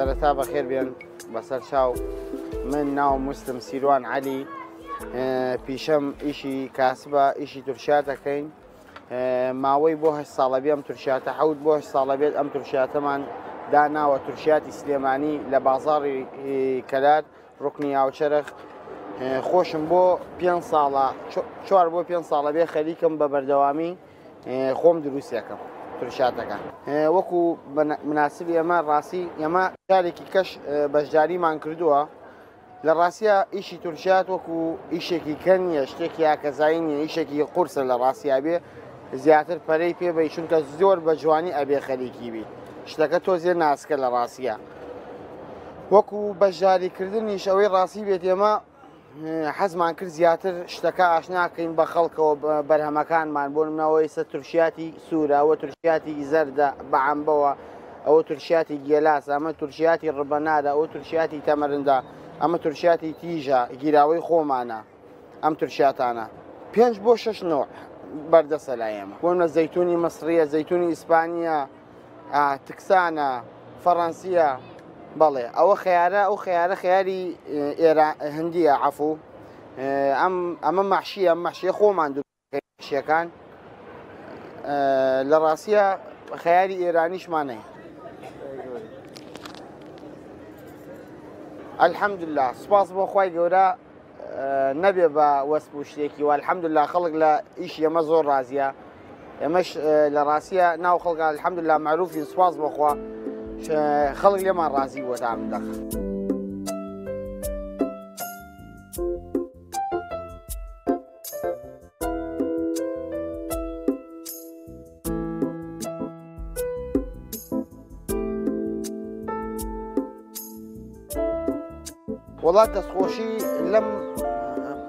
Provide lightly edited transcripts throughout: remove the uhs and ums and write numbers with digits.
سەرەتا بەخێر بێن بەسەر چاو. من ناوم موسلم سیروان عەلی، پیشەم ئیشی کاسبە، ئیشی تورشیات دەکەین. ماوەی بۆ 8 ساڵە بێ ئەم تورشیاتە، 7 بۆ 8 ساڵە بێت ئەم تورشیاتەمان داناوە، تورشیاتی سلێمانی لە بازاڕی کەلار ڕوکنی هاوچەرخ. خۆشم بۆ 5 ساڵە، 4 بۆ 5 ساڵە بێ خەریکم بە بەردەوامی خۆم دروستەکەم تورشاتەکە. وەکو مناسبی ئێمە ڕاستی ئێمە جارێکی کەش بەشداریمان کردووە. لە ڕاستیا ئیشی تورکیات وەکو ئیشێکی کە نییە، شتێکی یاکەزایی نییە، ئیشێکی قورسە لە ڕاستیا بێ زیاتر پەرەی پێ بەی، چونکە زۆر بە جوانی ئەبێ خەریکی بی، شتەکە تۆزێ ناسکە لە ڕاستیا. وەکو بەشداریکردنیش ئەوەی ڕاستی بێت ئێمە حەزمان کرد زیاتر شتەکە ئاشناکەین بە خەڵکەوە، بەرهەمەکانمان. بۆ نمونەوە ئێستا تورکیاتی سوورە، ئەوە تورکیاتی زەردە بە عەمبەوە، ئەوە تورکیاتی گێلاس، ئەمە تورکیاتی ڕبەنارە، ئەوە تورکیاتی تەمەرندە، ئەمە تورکیاتی تیژە، گیراوەی خۆمانە. ئەم تورکیاتانە 5 بۆ 6 نوع بەردەسە لای ئێمە. بۆ نمونە زەیتونی مصریە، زەیتونی ئیسپانیە، تکسانە، فەڕەنسیە. بەڵێ ئەوە خەیارە، ئەو خەیارە خەیاری ئێران هندیە، عەفو. ئەم ئەمە مەحشیە، ئەم مەحشیە خۆمان دوکەشیەکان. لە ڕاستیە خەیاری ئێرانیشمان هەیە. الحەمدلله سوپاس بۆ خوای گەورە نەبێ بە وەسپ و شتێکی و الحەمدلله خەڵک لە ئیشی ئێمە زۆر ڕازیە. ئێمەش لە ڕاستیە ناو خەڵکە الحەمدلله معروفین، سوپاس بۆ خوا خەڵک لێمان ڕازی بووە تا ئەم دەقە. وڵات دەستخۆشی لەم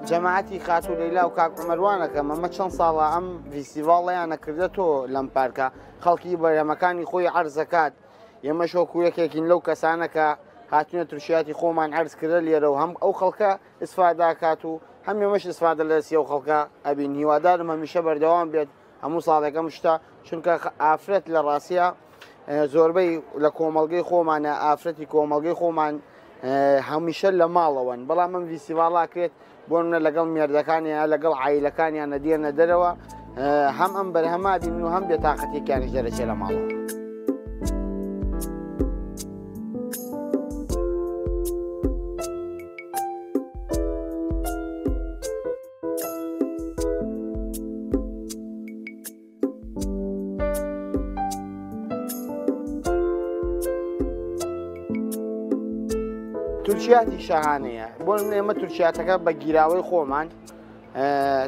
جەماعەتی خاتوو لەیلا و کاک عومەروانەکەم. ئەمە چەند ساڵە ئەم فیستیڤاڵیانە کردە تۆ لەم پارکە، خەڵکی بەرهەمەکانی خۆی عەرزەکات. ئێمەش وەکو یەکێکین لەو کەسانە کە هاتوینە تورکیاتی خۆمان عەرز کردە لێرە و هەم ئەو خەڵکە ئیسفاداکات و هەم ئێمەش ئیسفادە لە دەستی ئەو خەڵکە ئەبین. هیوادارم هەمیشە بەردەوام بێت هەموو ساڵێکەم شتە، چونکە ئافرەت لە ڕاستیە زۆربەی لە کۆمەڵگەی خۆمانە، ئافرەتی کۆمەڵگەی خۆمان هەمیشە لە ماڵەوەن، بەڵام ئەم فیستیڤاڵا کرێت بۆ منە لەگەڵ مێردەکانیان لەگەڵ عیلەکانیان نەدێنە دەرەوە، هەم ئەم بەرهەما بین و هەم بێتاقەتێکیانیش دەرەچێ لە ماڵەوە. تورکیاتی شاهانەیە. بۆ ئێمە تورکیاتەکە بە گیراوەی خۆمان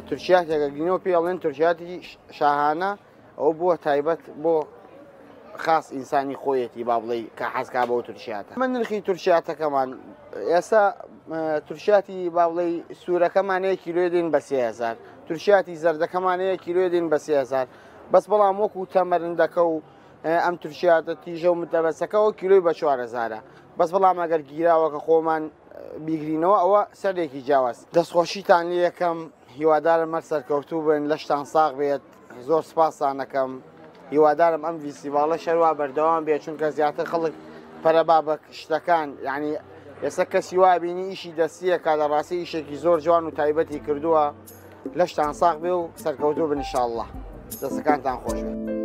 تورکیاتێکە گینەوە پێڵێن تورکیاتی شاهانە، ئەو بووە تایبەت بۆ خاص ئینسانی خۆیەتی با بڵێ کە حەزکا بەو تورکیاتە. من نرخی تورکیاتەکەمان ئێستا تورکیاتی با بڵێ سوورەکەمان یە کیلۆی دێن بە 3000، تورکیاتی زەردەکەمان یە کیلۆی دێن بە 3000 بەس، بەڵام وەکو تەمەرندەکە و ئەم تورکیاتە تیژە و متەبەسەکەەوە کیلۆی بە 4000 بەس، بەڵام ئەگەر گیراوەکە خۆمان بیگرینەوە ئەوە سەرێکی جیاواز. دەستخۆشیتان لێ یەکەم، هیوادارم هەر سەرکەوتوو بن، لەشتان ساغ بێت، زۆر سپاسانەکەم. هیوادارم ئەم فیستیڤاڵە شەروا بەردەوام بێت، چونکە زیاتر خەڵک پەرە با بە شتەکان، یعنی ئێستا کەسی وا بینی ئیشی دەستیەکە لە ڕاستی ئیشێکی زۆر جوان و تایبەتی کردووە. لەشتان ساغ بێ و سەرکەوتوو بن ئینشاءاللە. دەستەکانتان خۆش بێت.